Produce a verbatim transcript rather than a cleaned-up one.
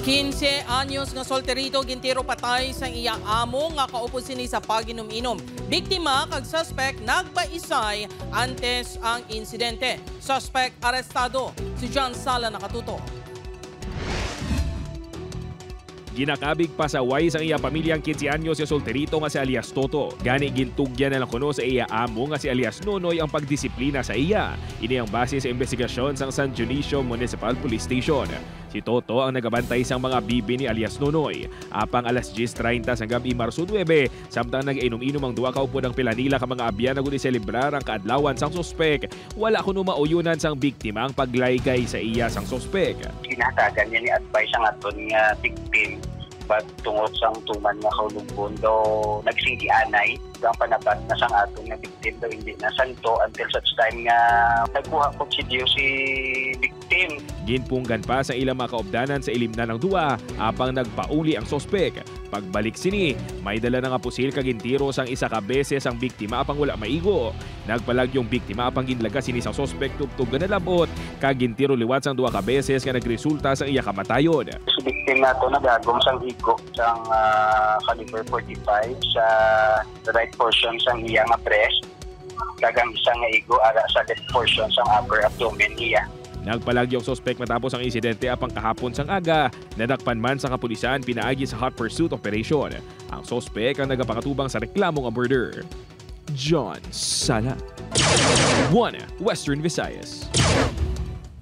Quince anyos nga solterito gintiro patay sa iya amo nga kaupod sini sa pag-inom-inom. Biktima kag suspect nagbaisay antes ang insidente. Suspect arestado. Si John Sala nakatuto. Ginakabig pasaway sang iya pamilya ang quince anyos nga solterito nga si alias Toto. Gani, gintugyan na lang kuno sa iya amo nga si alias Nonoy ang pagdisiplina sa iya. Ini ang base sa imbestigasyon sang San Dionisio Municipal Police Station. Si Toto ang nagabantay sang mga bibi ni alias Nonoy. Apang alas diyes treinta sang gab-i, Marso nuebe, samtang nag-inom-inom ang duha kaupod ang pila nila ka mga abyan agud iselebrar ang kaadlawan sang suspek, wala kuno mauyonan sang biktima ang paglaygay sa iya sang suspek. Ginahatagan niya ni advice ang aton nga victim, but tungod sang tuman nga kaulugon daw nagsigi anay, ang panabat na sang aton nga victim daw hindi na santo until such time nga nagkuha kog video si victim. Ginpunggan pa sa ilang mga kaupdanan sa ilimnan ang duwa, apang nagpauli ang suspek. Pagbalik sini, may dala na nga pusil kag gintiro sang isa ka beses ang biktima apang wala maigo. Nagpalagyong biktima apang ginlagas sini sang suspek tubtob nga nalab-ot kag gintiro liwat sang duha ka beses nga nagresulta sang iya kamatayon. Si victim nato nagagom sang igo sang ah, caliber forty-five sa right portion sang iya nga breast, kag ang isa nga igo ara sa left portion sang upper abdomen niya. Nagpalagyo ang suspek matapos ang insidente, apang kahapon sang aga, nadakpan man sa kapulisan pinaagi sa hot pursuit operation ang suspek ang nagapangatubang sa reklamo nga murder. John Sala, One Western Visayas.